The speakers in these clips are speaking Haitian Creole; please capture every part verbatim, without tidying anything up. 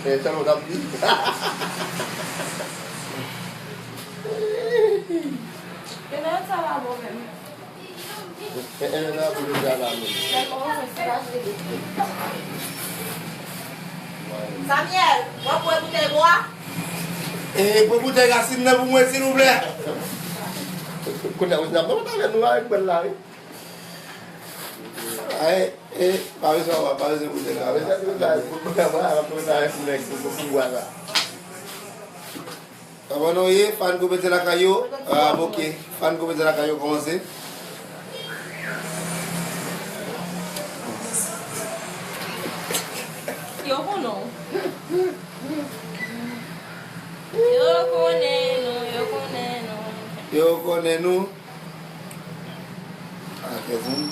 E, sa nou t ap di. Genèt sa pa bon menm. E, e, nan pou nou di a la menm. Samuel, w ap bwè boutèy bwa? E, bwè boutèy rasin nan pou mwen, silvouplè. Kounye a, w ap nan pale nou avèk mwen la, wi. Ay, e, pa bezwen, pa bezwen pou tèt la. Pa bezwen pou tèt la, pou mwen, mwen, mwen, mwen, mwen, mwen, mwen, mwen, Kòman nou ye? Fan Komedyen Lakay yo? Ah, ok. Fan Komedyen Lakay yo kòmanse. Yo konnen w. Yo konnen nou, yo konnen nou. Yo konnen nou. Ah, kèzanm.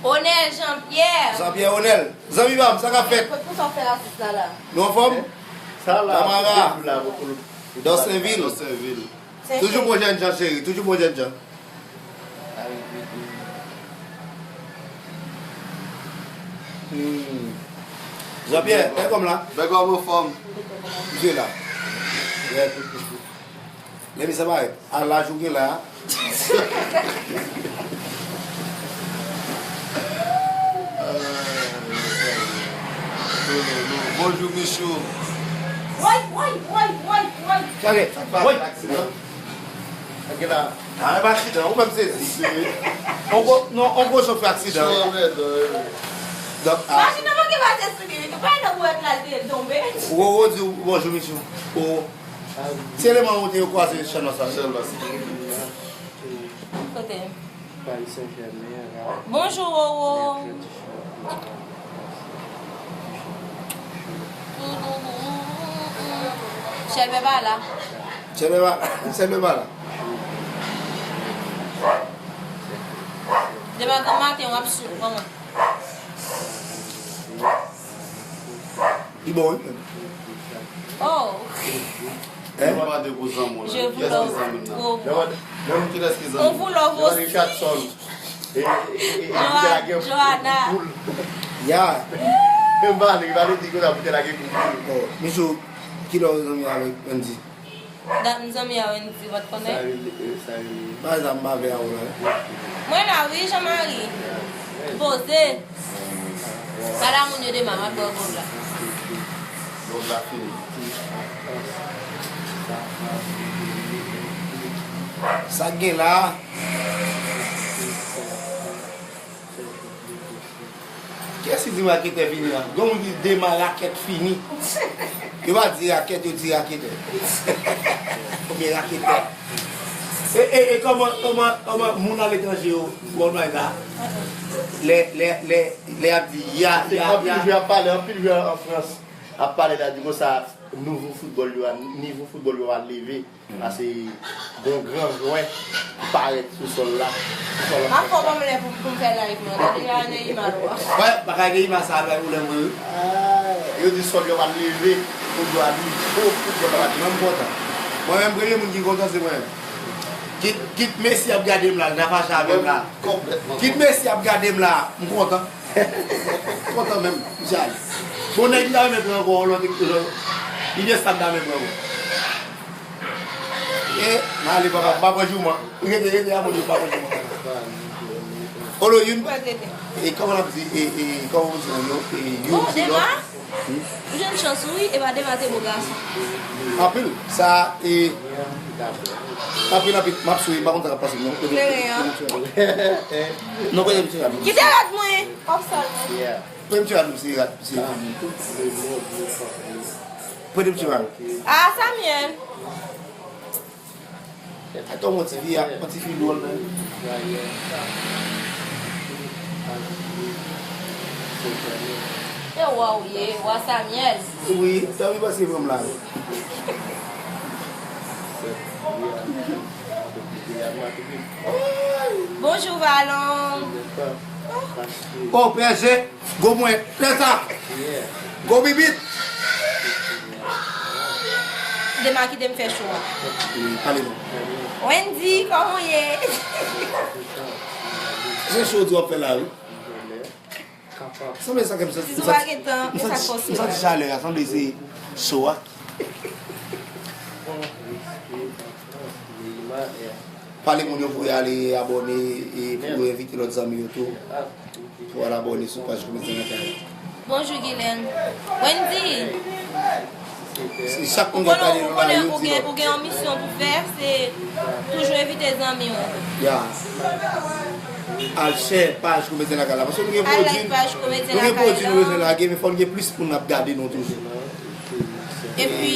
Onel Jean Pierre. Jean Pierre Onel. Zanmi pa m, sa k ap fèt? Pou sa w fè atis la la? Nou anfòm? Sa la, Tamara. Pou la, pou, pou, Dòsenvil. Dòsenvil. Toujou bon jènjan, cheri. Toujou bon jènjan. Hmm. Jean Pierre, bègòm la. Bègòm anfòm. Misye la. Yeah. Lè misye parèt, a laj ou gen la. Bonjou, Michou. Woy, woy, woy, woy, woy. Gade, woy. Gade la. A, e pa aksidan, ou menm sezi. On gwo, non, on gwo chofè aksidan. Donk, a. Machin nan manke pase sou li, wi. Tou pa nan bwèt la, li te tonbe. Roro di w bonjou, Michou. O. Se eleman ou te yo kwaze Channmas sa. Channmas. Kote? Bonjou, Roro. Chèlbè pa la. Chèlbè pa, chèlbè pa la. Demen granm maten, w ap sou, kòman? Li bon, wi. Oh. Hein? Yo pa mande pou zanmi w la. Je vous love, Roro. Kilès ki zanmi w? On vous love aussi. Richardson. E, e, e, e, Johan-, Johanna. Ya. Menm pale, pale di konsa pou te lage pou. Oh, Michou, kilè w zanmi avèk Wendy? Dat m zanmi a Wendy, w pa t konnen? Sa rele, sa rele. Pa egzanp, m pa vle a ou la. Mwen la, wi, Jean-Marie. Poze. Pale a moun yo demen, m ap ba w gob la. Gob la fini. Sa k gen la? Kiyès ki di raketè fini la? Gen moun ki di demen rakèt fini. Yo pa di rakèt, yo di raketè. Oubyen raketè. E, e, e kòman, kòman, kòman moun aletranje yo, kòman la? Lè, lè, lè, lè y ap di ya, ya, ya. Anpil jwè ap pale, anpil jwè an Frans ap pale la, di konsa, nouvo foutbòl yo a, nivo foutbòl yo a leve. Paske gon gran jwè ki parèt sou sòl la. Sou sòl la. M ap fè w ban m lè pou, pou m fè live mwen. Gade la Neymar ou a. Wè, bagay Neymar sa a bay pwoblèm mwen wi. Yo di sòl yo pa leve, foutbòl a di fo, foutbòl la pa leve. Mwen m kontan. Mwen menm premye moun ki kontan se mwen menm. Kit, kit Messi ap gade m la, l ta fache avè m la. Konplètman. Kit Messi ap gade m la, m kontan. M kontan menm, misye ale. Bon, nèg li ta renmen pran ankò yon lòt, lòt, li gen sa l ta renmen pran ankò. E, m ale papa, m pa pran jouman. Rete, rete a Bondye, m pa pran jouman. Olo, youn, e, kòman n ap di, e, e, kòman w di, yo, e, youn di lòt. Ou jwenn chans ou wi, epa demen te bo gason. Anpil, sa, e, anpil, anpil, m ap swiv, m pa konn sa k ap pase, non. Kleren an. Non, premye misye la. Kite rad mwen. Kòb sòl mwen. Premye misye la, misye. Premye misye la. Ah, Samuel. Atò, yon ti fi, yon ti fi dwòl menm. E wa w ye, wa Samuel. Wi, tanmi pase pran m la. Bonjou, Valon. Oh, P S G. Gwo mwen, pèta! Gwo bibit! Dema kite m fè cho a. Pale non. Wendy, kòman w ye? Se cho di w ap fè la wi. Sanble sa ke m santi, m santi, m santi, m santi chalè a, sanble se cho a. Pale moun yo pou yo ale abòne e pou yo envite lòt zanmi yo tou pou al abòne sou paj Komedyen Lakay. Bonjou Guylaine. Wendy, Se chak ou moun k ap konnen, pale ou nan la, konnen yo ou di gen, lòt. Ou gen yon misyon pou fè, se toujou envite zanmi w. Ya. Al share paj Komedyen Lakay la. Paske nou gen pwodui. Al like paj Komedyen Lakay la. Nou gen pwodui nou bezwen lage, men fò n gen plis moun ap gade nou toujou. Epi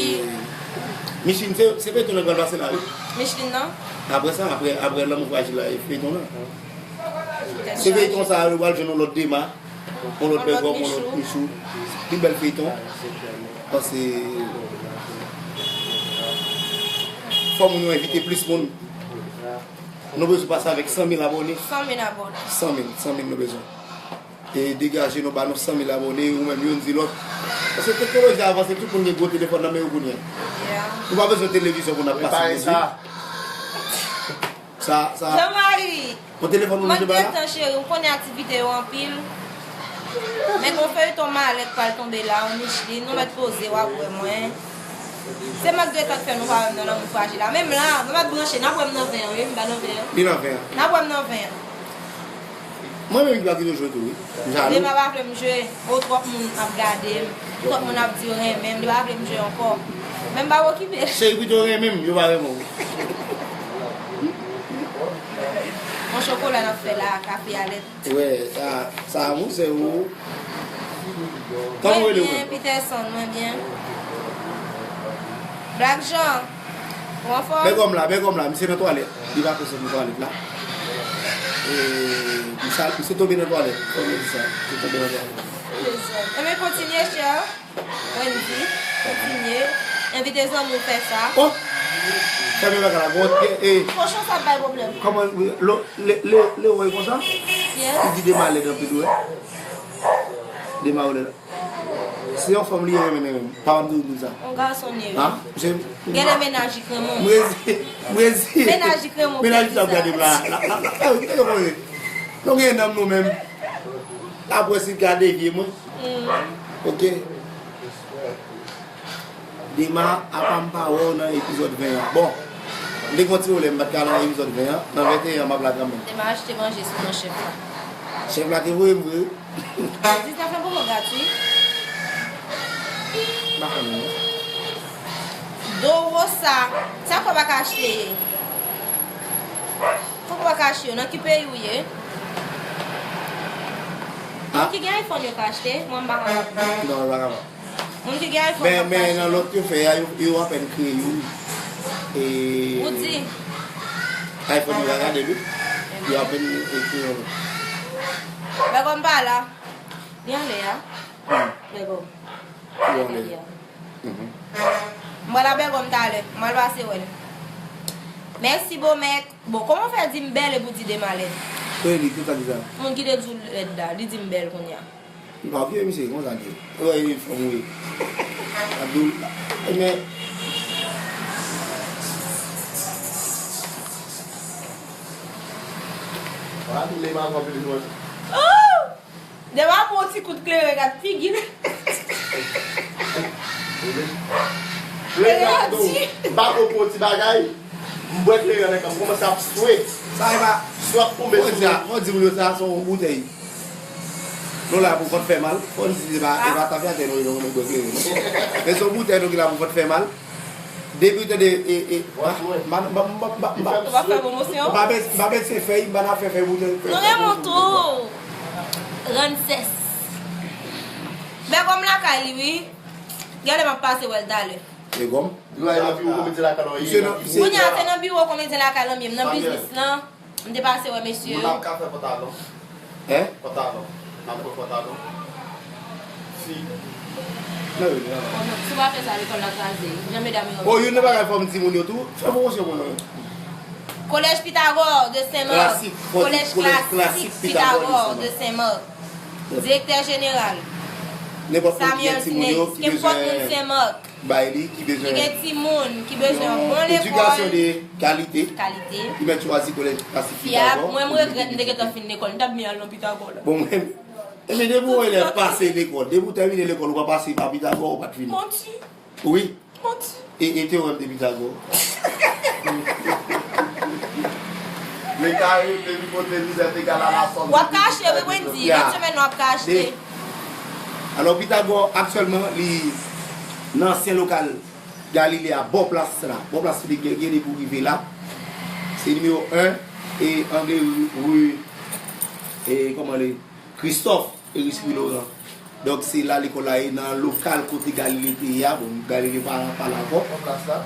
Micheline, se, se feyton nan pral pase la, wi. Micheline nan? Apre sa, apre, apre Lanmou Frajil la, e feyton nan. Se feyton sa, yo pral jwenn yon lòt Dema, yon lòt Bègòm, yon lòt Michou. Pi bèl feyton. Paske fò moun yo envite plis moun. Nou bezwen pase avèk san mil abòne. San mil abòne. San mil, san mil nou bezwen. E degaje nou, ba nou san mil abòne, ou menm youn di lòt. Paske teknoloji a avanse, tout moun gen gwo telefòn nan men yo kounye a. Yeah. Nou pa bezwen televizyon pou n ap pase mizik. Sa, sa. Jean-Marie, yon telefòn nou mete ba la? Mwen gentan, cheri, ou konnen aktivite yo anpil. Men gon feyton malè k pral tonbe la, yon Micheline, nou mèt poze, w ap wè mwen. Se mank de tan k fè nou pa wè m nan Lanmou Frajil la. Menm la, nou mèt branche, n ap wè m nan ven an, wi, m pa nan ven an. Li nan ven an. N ap wè m nan ven an. Mwen menm, li pa kite w jwe tou, wi. M jalou. Dema pa vle m jwe. O, twòp moun ap gade m. Twòp moun ap di yo renmen m. Li pa vle m jwe ankò. Men m pa okipe l. Cheri, pito renmen m, yo pa renmen w. Yon chokola n ap fè la, kafe a lèt. Wè, sa, sa, mwen, se ou. Kòman w rele w menm? Mwen byen, Peterson, mwen byen. Black Jean, ou anfòm? Bègòm la, Bègòm la, misye nan twalèt. Li pa konsantre nan twalèt la. E, misye, misye tonbe nan twalèt. Fò nou di sa, misye tonbe nan twalèt. Ebyen, kontinye, chè. Wendy, kontinye. Envite zanmi w fè sa. Oh! Fèmen bagay la, bon, e, e. Kochon sa ap bay pwoblèm. Kòman, le, le, le, le, wè konsa? Yes. Li di Dema lèd anpil, wè. Dema ou lèd. Se yon fanm li ye, men, men, men. Pa m di w sa. Yon gason li ye. Ha? Genlè mennaj li k renmen w. M rezi, m rezi. Mennaj li k renmen w. Mennaj li t ap gade m la, la, la, la. Eh, eh, eh, eh. Nou gen nanm nou menm. Apre si l ka devye mwen. Mm. Ok. Dema, apa m pa wè w nan epizòd ven an. Bon, m te gen yon ti pwoblèm, m pa t ka nan epizòd ven an. Nan venteyen an, m ap la kanmenm. Dema achte manje sou non chèf la. Chèf la te voye m vre, wi. Diznèf lan poko gratui. M pa konnen, non. Dorosa, sa fò pa ka achte ye? Fò pa ka achte yo. Nan ki peyi w ye? Ah. Moun ki gen iPhone yo ka achte? Mwen m pa ka. Non, yo pa kapab. Moun ki gen iPhone p ap ka achte. Men, men nan lòt yo fè a, yo, yo apèn kreye youn. E Ou di? iPhone yo pa gade l, wi. Yo apèn kreye youn. Bègòm pa la. Li anlè a. Hmm. Bègòm. Li anlè a. Mhm. M pral a Bègòm talè. M pral pase wè l. Mèsi, Bomèk. Bon, kòman w fè di m bèl epi w di Dema lèd? Kòman li, kisa li di sa? Moun ki te di w lèd la, li di m bèl kounye a. M pa vye misye, kòman sa li ye? Wè, e fanm ou ye. Abdoul, e men. Wala, Dema ankò plis mwen. Oh! Dema pran yon ti kout kleren gad figi l. Kleren ap tou. M pa ko pou ti bagay. M bwè kleren nan kan m kòmanse ap swe. Sa e pa. Swe ap tonbe sou mwen. Fò di moun yo sa se yon boutèy. Nou la pou fè fè mal. Fò n di se pa, e pa tafyatè nou ye, nou bwè kleren. Men se yon boutèy nou ki la pou fè fè mal. Depi w tande, e, e, ba, ba, ba, ba, ba, Ou pa fè pwomosyon? Ba, ba, ba, se fèy, ba, n ap fè fèy pou te, Nou renmen w tou. Rannsès. Bègòm lakay li, wi. Genlè m ap pase wè l talè. Bègòm? Li va nan biwo Komedyen Lakay lan, Misye nan, se Kounye a, se nan biwo Komedyen Lakay lan m ye, m nan biznis lan. M te pase wè mesye yo. Moun ap ka fè pantalon. Hein? Pantalon. N ap fè pantalon. Fi. Non, non. Bon, si w pa fè sa, lekòl la kraze. Jan medam yo. Oh, youn nan bagay fò m di moun yo tou, fè pwomosyon pou nou. Collège Pythagore de Saint-Marc. Klasik, fò di Collège Classique Pythagore de Saint-Marc. Direktè jeneral. Nenpòt moun ki gen timoun yo ki bezwen Samuel Sinex, kenpòt moun Saint-Marc. Bay li ki bezwen Ki gen timoun ki bezwen yon bon lekòl. Yon edikasyon de kalite. Kalite. Li mèt chwazi Collège Classique Pythagore. Mwen, m regrèt m te gentan fin lekòl. M t ap byen al nan Pythagore la. Bon, mwen, Ebyen, depi w elèv pase lekòl, depi w tèmine lekòl, ou pa pase pa Pitagò, ou pa t fini. Manti. Wi. Manti. E, e teyòrèm de Pitagò. Le carré de l'hypoténuse est égal à la somme. W ap ka achte, wi, Wendy. Lòt semèn, w ap ka achte. Alò, Pitagò, aktyèlman, li nan ansyen lokal Galilée a, bò plas la. Bò plas Filip Gègè, depi w rive la. Se nimewo en, e angle ri, ri, e kòman li? Christophe Erispi Laurent. Donk, se la lekòl la ye, nan lokal kote Galilée te ye a. Bon, Galilée pa, pa la ankò.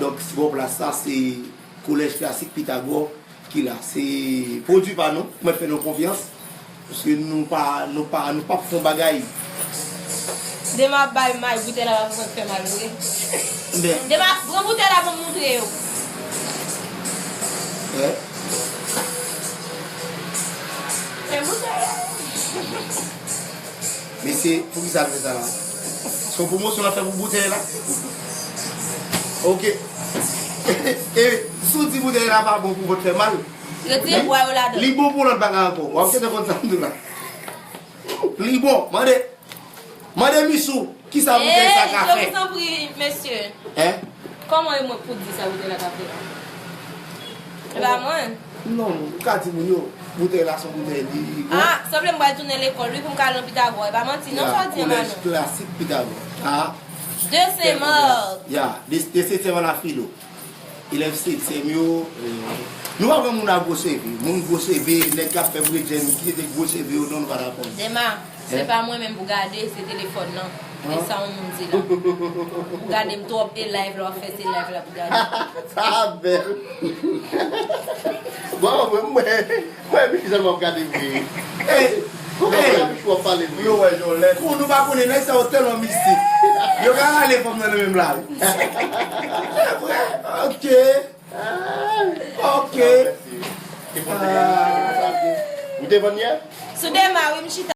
Donk, bò plas la, se Kolèj Klasik Pitagò ki la. Se pwodui pa nou, mwen fè nou konfyans. Paske nou pa, nou pa, nou p ap fè yon bagay. Demen ap bay may, boutèy la pa pou fè mal vre. Demen ap pran boutèy la pou m moutre yo. Eh? Men boutèy la. Mesye, poukisa l fè sa la? Se yon pwomosyon l ap fè pou boutèy la? Ok. E, si w di boutèy la pa bon pou kont fè mal, retire bwa yo ladan. Li bon pou lòt bagay ankò. W ap gentan konn sa m di w la. Li bon. Mande, mande Michou, kisa boutèy sa ka fè? Je vous en prie, mesye. Hein? Kòman e mwen pou di sa boutèy la ka fè a? E pa mwen. Non, ou ka di moun yo, boutèy la se yon boutèy li bon. Ah, sanble m pral tounen lekòl, wi, pou m ka al nan Pitagò. E pa manti, non, sa w di an, Manon? Kolèj Klasik Pitagò. Ah. De Saint-Marc. Ya, de, de Saint-Marc la filo. Elèv setyèm yo, eh, nou pa pran moun a gwo cheve. Moun gwo cheve, nèg k ap fè bredjenn, ki te gwo cheve yo, non, nou pa dakò. Dema, se pa mwen menm pou gade, se telefòn nan. E sa yon moun di la. Ou gade m twòp, e live la w ap fè, se live la pou gade. Sa bèl. Bon, mwen, mwen, mwen, men kijan w ap gade vre. Ey, ey, w ap pale vre. Yo wè Jolèn. Kou nou pa konnen, nèg sa yo tèlman mistik. Yo ka rale fanm nan nan menm lari. Se vre? Ok. Ok. Ou te vann yè? Sou Dema, wi, m chita.